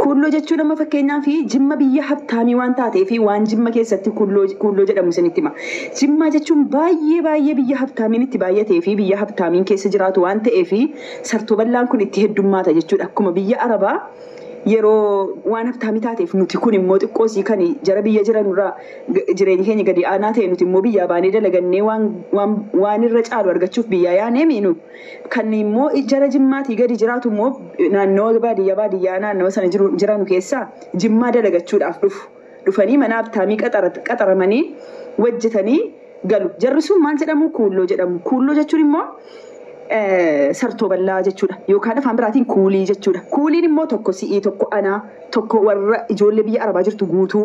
Kuulloo jechuun amma fakkeenyaaf Jimma biyya habtaamii waan taatee fi waan Jimma keessatti kuulloo jedhamu isinitti hima. Jimmaa jechuun baay'ee baay'ee biyya habtaamiin itti baay'atee fi biyya habtaamiin keessa jiraatu waan ta'eef sartuu bal'aan kun itti heddummaata jechuudha. Akkuma biyya Arabaa yeroo waan habtaamii taateef nuti kun immoo xiqqoosii kan jara biyya jiranurraa jireenya keenya gadi aanaa ta'e nuti immoo biyyaa baanee dalagannee waan irra caalu argachuuf biyyaa yaanee miinu. Kan immoo jara Jimmaatii gadi jiraatu immoo naannoo baadiyyaa naannoo sana jiranu keessaa Jimmaa dalagachuudhaaf dhufu. Dhufanii mana habtaamii qaxaramanii hojjetanii galu. Jarri sun maal jedhamu? Kuulloo jedhamu. Kuulloo jechuun immoo sartoo bal'aa jechuudha. Yookaan afaan biraatiin kuulii jechuudha. Kuuliin immoo tokko si'ii, tokko anaa, tokko warra ijoollee biyya Arabaa jirtu guutuu.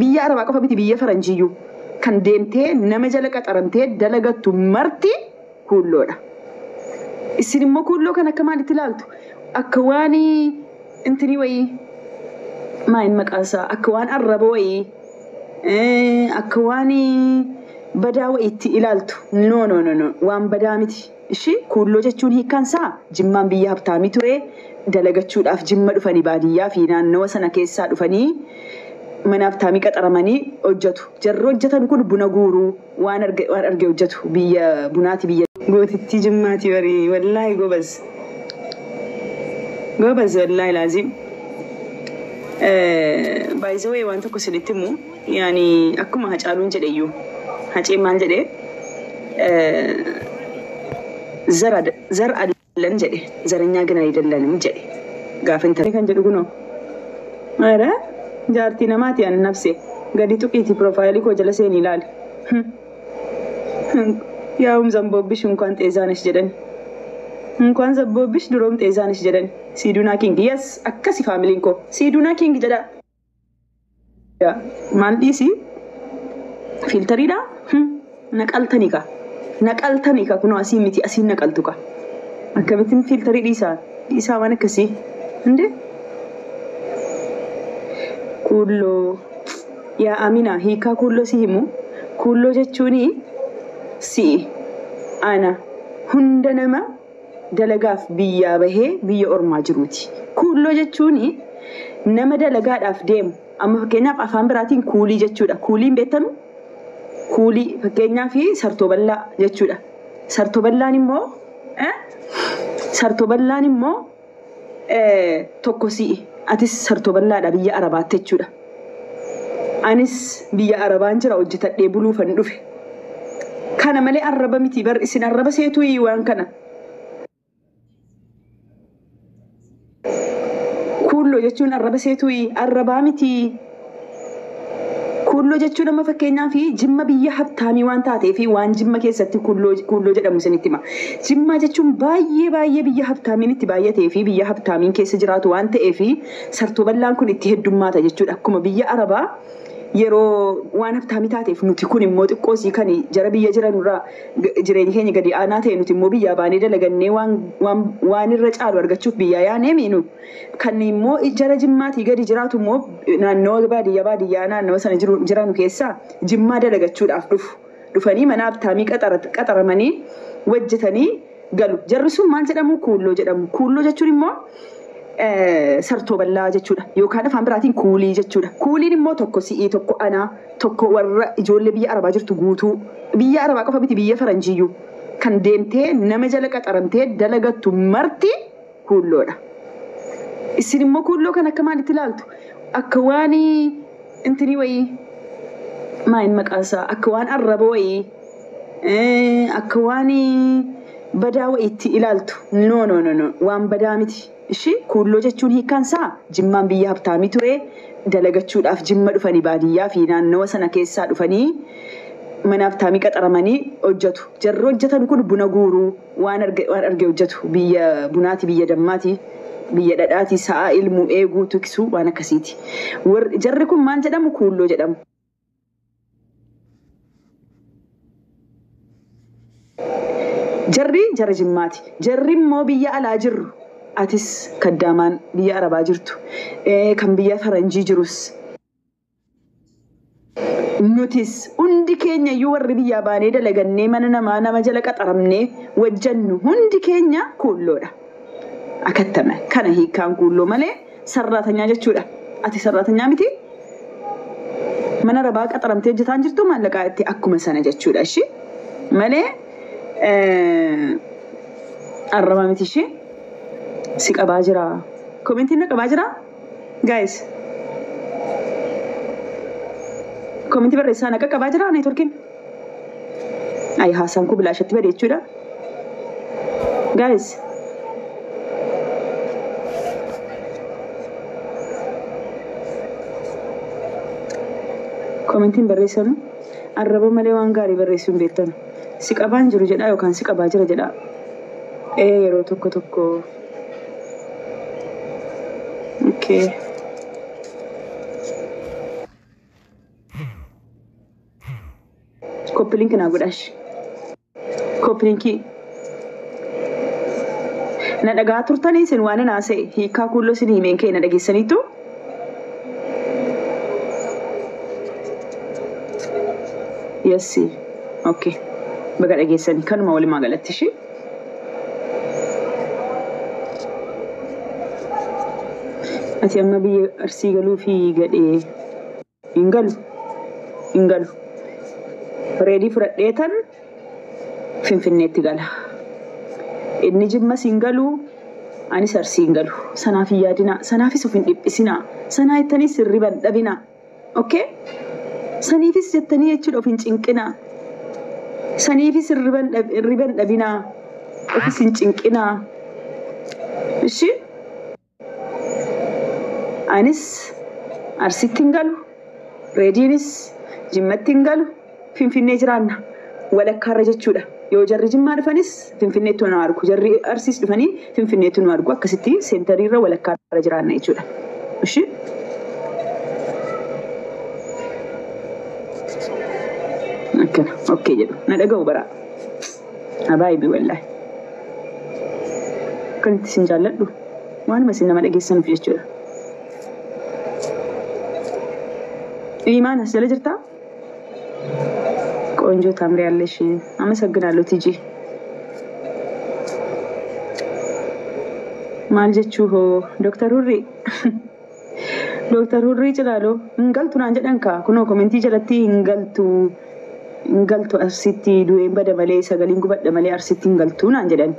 Biyya Arabaa qofa miti biyya Faranjiyyuu. Kan deemtee nama jala qaxaramtee dalagattu marti kuulloodha. Isin immoo kuulloo kan akka maalitti ilaaltu? Akka waan intinii wayii maayin maqaasaa akka waan arraba wayii akka waan badaa wayiitti ilaaltu. No no no no waan badaa miti. Ishi kuulloo jechuun hiikkaan isaa Jimmaan biyya habtaamii ture dalagachuudhaaf Jimma dhufanii baadiyyaa fi naannawa sana keessaa dhufanii mana habtaamii qaxaramanii hojjetu. Jarri hojjetan kun buna guuruu waan arge hojjetu biyya bunaati biyya. Gootittii Jimmaati barii wallaahi gobaz. Gobaz wallaahi laazim. Baay'isawee waan tokko isinitti himu yaani akkuma Hacaaluun jedhe iyyuu Haceen maal jedhee ዘር አለን jedhe ዘረኛ ግን አይደለንም jedhe gaafa intalli kan jedhu kunoo ኧረ jaartii namaati an nafse gadi tuqiiti piroofaayilii koo jala seenii ilaali yaa'um zamboobish እንኳን ጤዛነሽ jedhan እንኳን ዘቦብሽ ድሮም ጤዛነሽ jedhan siiduunaa king yes akkasi faamiliin koo siiduunaa king jedha maal dhiisi fiiltariidha naqaltanii ka naqaltanii ka kunoo asii miti asiin naqaltu ka akkamittiin fiiltarii dhiisaa waan akkasii inde kuulloo yaa Amina hiikaa kuulloo si himu kuulloo jechuun si'i ana hunda nama dalagaaf biyyaa bahee biyya ormaa jiruuti. Kuulloo jechuun nama dalagaadhaaf deemu amma fakkeenyaaf afaan biraatiin kuulii jechuudha. Kuuliin beektamu kuulii fakkeenyaaf sartoo bal'aa jechuudha. Sartoo bal'aan immoo tokko si'i. Atis sartoo bal'aadha biyya Arabaatti jechuudha. Anis biyya Arabaan jira hojjetadhee buluufan dhufe. Kana malee arraba miti bar isin arraba seetuu waan kana. Kuulloo jechuun arraba seetuu arrabaa miti. Kuulloo jechuun amma fakkeenyaaf Jimma biyya habtaamii waan taatee fi waan Jimma keessatti kuulloo jedhamu isinitti hima. Jimmaa jechuun baay'ee baay'ee biyya habtaamiin itti baay'atee fi biyya habtaamiin keessa jiraatu waan ta'eef sartuu bal'aan kun itti heddummaata jechuudha. Akkuma biyya Arabaa yeroo waan habtaamii taateef nuti kun immoo xiqqoosii kan jara biyya jiranurraa jireenya keenya gadi aanaa ta'e nuti immoo biyyaa baanee dalagannee waan irra caalu argachuuf biyyaa yaanee miinu. Kan immoo jara Jimmaatii gadi jiraatu immoo naannoo baadiyyaa naannoo sana jiranu keessaa Jimmaa dalagachuudhaaf dhufu. Dhufanii mana habtaamii qaxaramanii hojjetanii galu. Jarri sun maal jedhamu? Kuulloo jedhamu. Kuulloo jechuun immoo sartoo bal'aa jechuudha. Yookaan afaan biraatiin kuulii jechuudha. Kuuliin immoo tokko si'ii, tokko anaa, tokko warra ijoollee biyya Arabaa jirtu guutuu. Biyya Arabaa qofa miti biyya Faranjiyyuu. Kan deemtee nama jala qaxaramtee dalagattu marti kuulloodha. Isin immoo kuulloo kan akka maalitti ilaaltu? Akka waan intinii wayii maayin maqaasaa akka waan arraba wayii akka waan badaa wayiitti ilaaltu. No no no no waan badaa miti. Ishi kuulloo jechuun hiikkaan isaa Jimmaan biyya habtaamii ture dalagachuudhaaf Jimma dhufanii baadiyyaa fi naannawa sana keessaa dhufanii mana habtaamii qaxaramanii hojjetu. Jarri hojjetan kun buna guuruu waan arge hojjetu. Biyya bunaati, biyya dammaati, biyya dhadhaati, sa'a ilmuu eeguu tiksuu waan akkasiiti. Jarri kun maal jedhamu? Kuulloo jedhamu. Jarri jara Jimmaati. Jarri immoo biyya alaa jirru. Atis kaddaamaan biyya Arabaa jirtu, kan biyya Faranjii jirus. Nutis hundi keenya iyyuu warri biyyaa baanee dalagannee mana namaa nama jala qaxaramnee wajjannu hundi keenya kuulloodha. Akattame kana hiikkaan kuulloo malee Sarraatanyaa jechuudha. Ati sarraatanyaa miti? Mana rabaa qaxaramtee hojjetaan jirtu maallaqaa itti akkuma sana jechuudha ishee. Malee arraba miti ishee. Si qabaa jira. Komentiin na qabaa jira? Guys. Komentii barreessaa na qaqqabaa jira neetworkiin? Ay, haasaan kun bilaashatti bade jechuudha. Guys. Komentiin barreessanu arraba malee waan gaarii barreessuu hin beektanu. Si qabaan jiru jedhaa yookaan si qabaa jira jedhaa. Yeroo tokko tokko. Okay. Copy link naa godhash. Copy linkii. Na dhagaa turtanii isin waan na haasa'e hiikaa kuulloo isin himeen kee na dhageessaniitu. Yes. Okay. Baga dhageessanii kanuma walumaa galatti ishee. Ati amma biyya Arsii galuu fi gadhee hin galu. Hin galu. Reedii fudhadheetan Finfinneetti gala. Inni Jimmas hin galu, anis Arsii hin galu. Sanaaf hin yaadinaa. Sanaafis of hin dhiphisinaa. Sanaa jettaniis hirriba hin dhabinaa. Okay? Saniifis jettanii jechuudha of hin cinqinaa. Saniifis hirriba hin dhabinaa. Ofis hin cinqinaa. Ishi? Anis Arsitti hin galu. Reediinis Jimmatti hin galu. Finfinnee jiraanna. Walakkaarra jechuudha. Yoo jarri Jimmaa dhufanis Finfinneetti nu argu. Jarri Arsiis dhufanii Finfinneetti nu argu. Akkasitti seentariirra walakkaarra jiraanna jechuudha. Ishi? Akkana. Okay jedhu. Na dhaga'u bara. Abaayibi wallaahi. Akkanitti isin jaalladhu. Waanuma isin nama dhageessanuuf jechuudha. Imaan as jala jirtaa? ቆንጆ ታምሪያለሽ። አመሰግናለሁ ቲጂ። Maal jechuu hoo Dooktar Hurrii? Dooktar Hurrii Cilaaloo hin galtu naan jedhan kaa kunoo komentii jalatti hin galtu hin galtu Arsitti du'een bada malee sagaliin gubadha malee Arsitti hin galtu naan jedhan.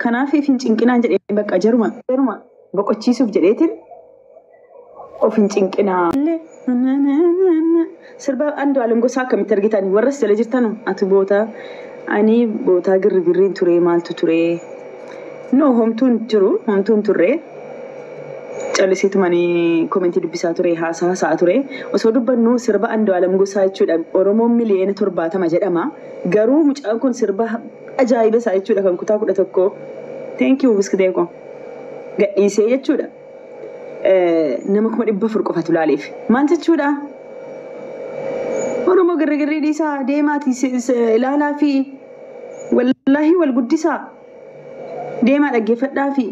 Kanaaf hin cinqinaan jedhee bakka jaruma jaruma boqochiisuuf jedheetiin of hin cinqinaa. Sirba Andu'aalem Gosaa akkamitti argitan warras jala jirtanu ati boota ani bootaa girrigirriin ture maaltu ture. No, homtuun jiru, homtuun turre. Calliseetumanii komentii dubbisaa ture, haasaa haasa'aa ture. Osoo dubbannu sirba Andu'aalem Gosaa jechuudha. Oromoon 70 miliyoona jedhama. Garuu mucaan kun sirba ajaa'iba isaa jechuudha kan kutaa 11. Thank you biskitee koo. Gadhiisee jechuudha. Nama 400,000 qofatu laaleef. Maal jechuudha? Oromoo girrigirrii dhiisaa deemaati ilaalaa fi wallaahi wal guddisaa. Deemaa dhaggeeffadhaa fi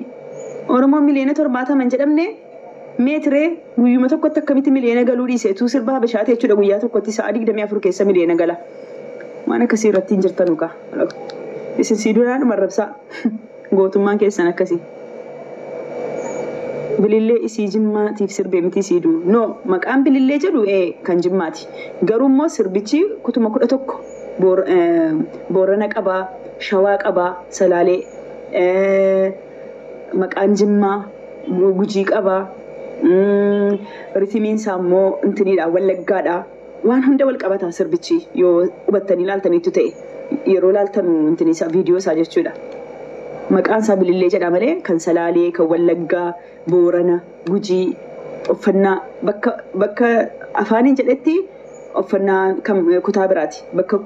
Oromoon 70 miliyoona hin jedhamne meetiree guyyuma tokkotti akkamitti miliyoona galuu dhiiseetu sirba Habashaati jechuudha guyyaa tokkotti sa'a 24 keessa miliyoona gala. Waan akkasii irratti hin jirtanu kaa. Isin sii duraan dhuma arrabsaa. Gootummaan keessan akkasii. Bilillee isii Jimmaatiif sirbee miti isii duu. No, maqaan Bilillee jedhu kan Jimmaati. Garuu immoo sirbichi kutuma 11 Boorana qabaa, Shawaa qabaa, Salaalee. Maqaan Jimmaa Gujii qabaa. Ritimiin isaa immoo intiniidha, Wallaggaadha. Waan hunda wal qabata sirbichi yoo hubattanii ilaaltaniitu ta'e yeroo ilaaltan intini isaa viidiyoo isaa jechuudha. Maqaan isaa Bilillee jedha malee kan Salaalee, kan Wallaggaa, Boorana, Gujii, uffannaa bakka bakka afaaniin jedhetti uffannaa kan kutaa biraati. Bakka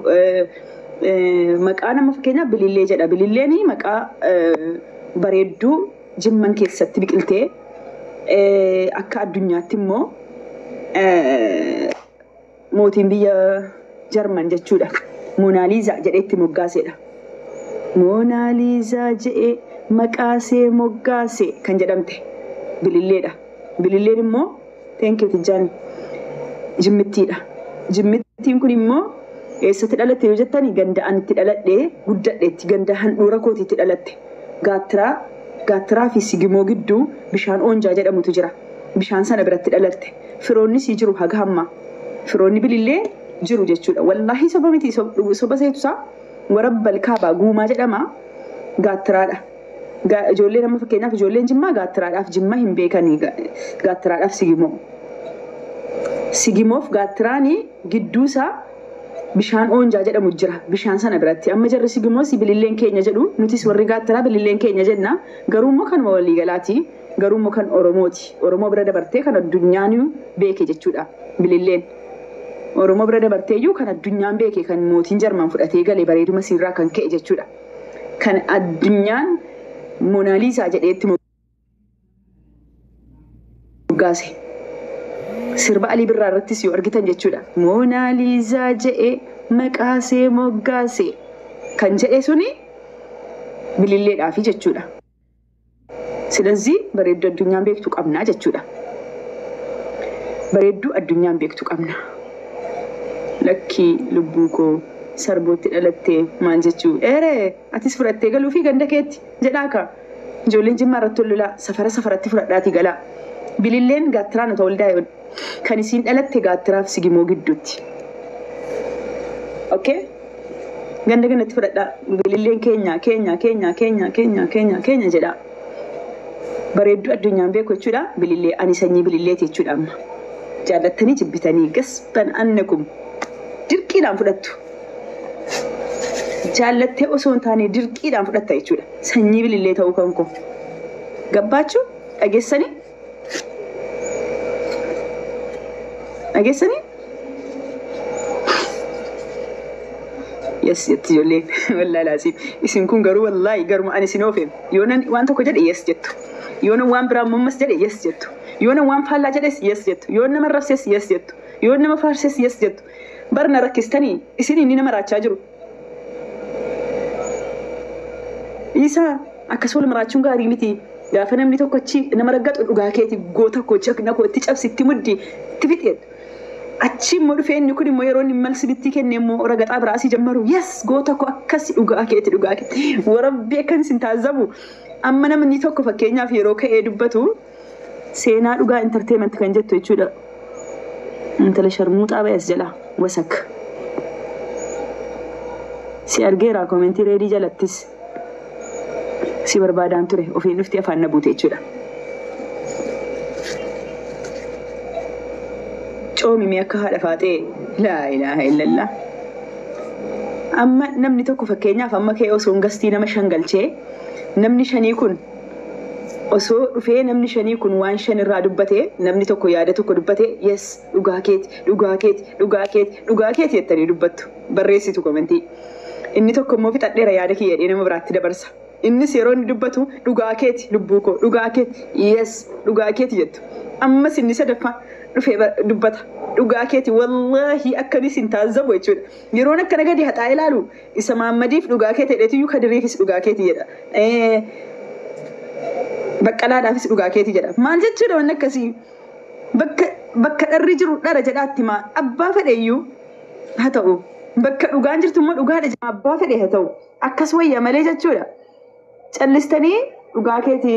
maqaa nama fakkeenyaaf Bilillee jedha. Bililleen maqaa bareedduu Jimman keessatti biqiltee akka addunyaatti immoo mootiin biyya Jarman jechuudha. Moonaaliizaa jedhee itti moggaasedha. Moonaaliizaa jedhee maqaasee moggaase kan jedhamte Bililleedha. Bililleen immoo, thank you Tijjaan, Jimmittiidha. Jimmittiin kun immoo eessatti dhalatte yoo jettani ganda ani itti dhaladhee guddadheetti ganda handhuura kootiitti dhalatte. Gaattiraa fi Sigimoo gidduu bishaan Oonjaa jedhamutu jira. Bishaan sana biratti dhalatte. Firoonni sii jiru haga hammaa. Firoonni bilillee jiru jechuudha. Wallaahi soba miti soba seetusaa warabbal kaabaa guumaa jedhama gaattiraadha. Ijoollee nama fakkeenyaaf ijoolleen jimmaa gaattiraadhaaf jimma hin beekanii gaattiraadhaaf sigimoo. Sigimoof gaattiraanii gidduusaa bishaan oonjaa jedhamu jira bishaan sana biratti. Amma jarri sigimoos bililleen keenya jedhu nutis warri gaattiraa bililleen keenya jenna. Garuu immoo kanuma waliigalaati. Garuu immoo kan Oromooti. Oromoo bira dabartee kan addunyaan beeke jechuudha bililleen. Oromoo bira dabartee iyyuu kan addunyaan beeke kan mootiin Jarman fudhatee galee bareeduma siirraa kan ka'e jechuudha. Kan addunyaan Moonaaliisaa jedheetti moggaase. Sirba Alii Birraa irrattis yoo argitan jechuudha. Moonaaliisaa jedhee maqaasee moggaase kan jedhe suni bililleedhaafi jechuudha. Silazii bareedduu addunyaan beektu qabnaa jechuudha. Bareedduu addunyaan beektu qabna. Lakkii lubbuu koo sarbootti dhalattee maal jechuu eeree atis fudhattee galuu fi ganda keetti jedhaa ka ijoolleen jimmaa irratti ol safara safaratti fudhadhaatii galaa. Bililleen gaattiraan otoo waldaa'e kan isiin dhalatte gaattiraaf sigimoo gidduutti. Okay? Ganda gandatti fudhadhaa bililleen keenya keenya keenya keenya keenya keenya keenya jedhaa. Bareedduu addunyaan beeku jechuudha. Bilillee ani sanyii bililleeti jechuudha amma. Jaallattanii jibbitanii gasban annakum dirqiidhaan fudhattu. Jaallattee osoo hin taane dirqiidhaan fudhatta jechuudha. Sanyii bilillee ta'uu kan koo. Gabbaachuu dhageessanii? Dhageessanii? Yes jetti ijoolleen wallaahi laasiif. Isin kun garuu wallaahi garuma ani isin oofeem. Yoo nan waan tokko jedhe yes jettu. Yoo nan waan biraa ammas jedhe yes jettu. Yoo nan waan faallaa jedhes yes jettu. Yoo nama rabses yes jettu. Yoo nama faarses yes jettu. Barna rakkistanii isin inni nama raachaa jiru. Isaa akkas wal maraachuun gaarii miti. Gaafa namni tokko achi nama raggaxu dhugaa keeti goota koo jagna koo itti cabsi itti muddi itti fixeetu. Achi immoo dhufee inni kun immoo yeroo inni malsi bittii kenne immoo ragaxaa biraa asii jammaru yes goota koo akkasi dhugaa keeti dhugaa keeti. Warabbii akkan isin taazzabu. Amma namni tokko fakkeenyaaf yeroo ka'ee dubbatu seenaa dhugaa entertainment kan jettu jechuudha. Intala sharmuuxaa ba'es jala wasak. Si argeera koomentii reedii jalattis si barbaadaan ture ofiin dhufti afaan na buute jechuudha. Coomimee akka haadha faaxee laa ilaaha illallah. Amma namni tokko fakkeenyaaf amma ka'ee osoo hin gastii nama shan galchee namni shanii kun osoo dhufee namni shanii kun waan shan irraa dubbate namni tokko yaada tokko dubbate yes dhugaa keeti dhugaa keeti dhugaa keeti dhugaa keeti jettanii dubbattu barreessitu komentii. Inni tokko immoo fixadheera yaada kiyya jedhee nama biraatti dabarsa. Innis yeroo inni dubbatu dhugaa keeti lubbuu koo dhugaa keeti yes dhugaa keeti jettu. Ammas inni sadaffaa dhufee dubbata dhugaa keeti wallaahi akkanis hin taazzabu jechuudha. Yeroon akkana gadi haxaa ilaalu isa Maammadiif dhugaa keeti jedheetu Kadiriifis dhugaa keeti jedha. Baqqalaadhaafis dhugaa keeti jedha. Maal jechuudha wanni akkasii? Bakka dharri jiru dhara jedhaatti maa abbaa fedheyyuu haa ta'u. Bakka dhugaan jirtu immoo dhugaadha jedha abbaa fedhe haa ta'u. Akkas wayya malee jechuudha. Callistanii dhugaa keeti.